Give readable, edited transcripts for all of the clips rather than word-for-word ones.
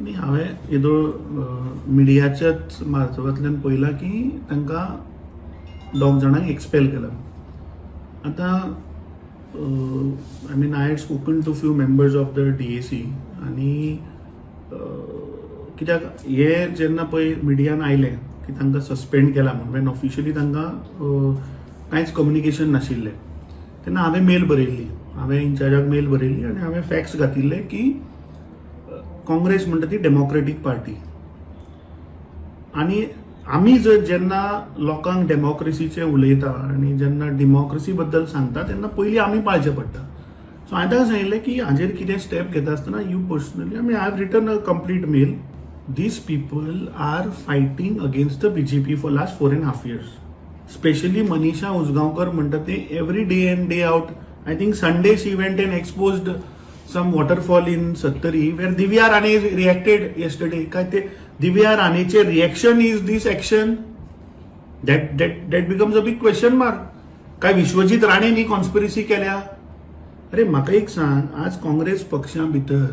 आनी हांवें येदोळ मिडियाच्याच मार्फतांतल्यान पळयलां की तांकां दोग जाणांक एक्सपेल केला. आतां I mean, I had spoken to few members of the DAC आनी कित्याक हे जेन्ना पळय मिडियान आयलें की तांकां सस्पेंड केला म्हणून, वेन ऑफिशियली तांकां कांयच कम्युनिकेशन नाशिल्लें, तेन्ना हांवें मेल बरयल्ली, हांवें इन्चार्जाक मेल बरयल्ली आनी हांवें फॅक्स घातिल्ले की काँग्रेस म्हणटा ती डेमोक्रेटीक पार्टी आनी आमी जर जेन्ना लोकांक डेमोक्रेसीचें उलयता आनी जेन्ना डेमोक्रेसी बद्दल सांगता तेन्ना पयलीं आमी पाळचें पडटा. सो हांवें ताका सांगिल्लें की हाजेर कितें स्टेप घेता आसतना you personally, I mean, I have written a complete mail. These people are fighting against the BJP for last 4.5 years, specially Manisha Ujgaonkar म्हणटा ते every day and day out. I think Sunday she went and exposed some waterfall in Sattari where Divya Rane reacted yesterday. काय ते Divya राणेचे reaction is this action? That becomes a big question mark. काय Vishwajit राणेनी conspiracy केल्या? अरे, म्हाका एक सांग, आज काँग्रेस पक्षा भितर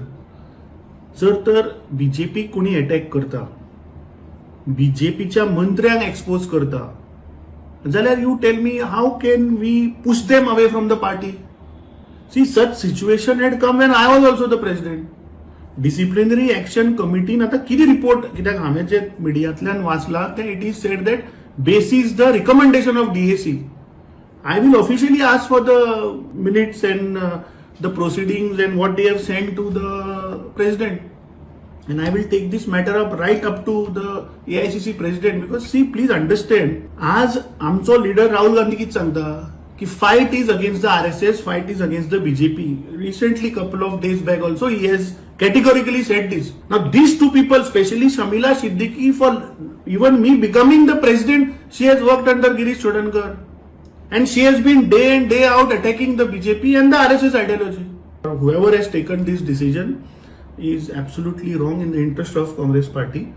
जर तर बीजेपी कोणी अटॅक करता, बीजेपीच्या मंत्र्यांक एक्सपोज करता जाल्यार you tell me, how can we push them away from the party? See, such situation had come when I was also the president. Disciplinary action कमिटीन आतां कितें रिपोर्ट, कित्याक हांवें जे मिडियांतल्यान वाचलां तें it is said that basis the recommendation of DAC. I will officially ask for the minutes and the proceedings and what they have sent to the president. And I will take this matter up right up to the AICC president because, see, please understand, आज आमचो leader Rahul Gandhi कितें सांगता की fight is against the RSS, fight is against the BJP. Recently, couple of days back also, he has categorically said this. Now, these two people, especially Shamila Siddiqui, for even me becoming the president, she has worked under Girish Chodankar. And she has been day in, day out attacking the BJP and the RSS ideology. Whoever has taken this decision is absolutely wrong in the interest of Congress party.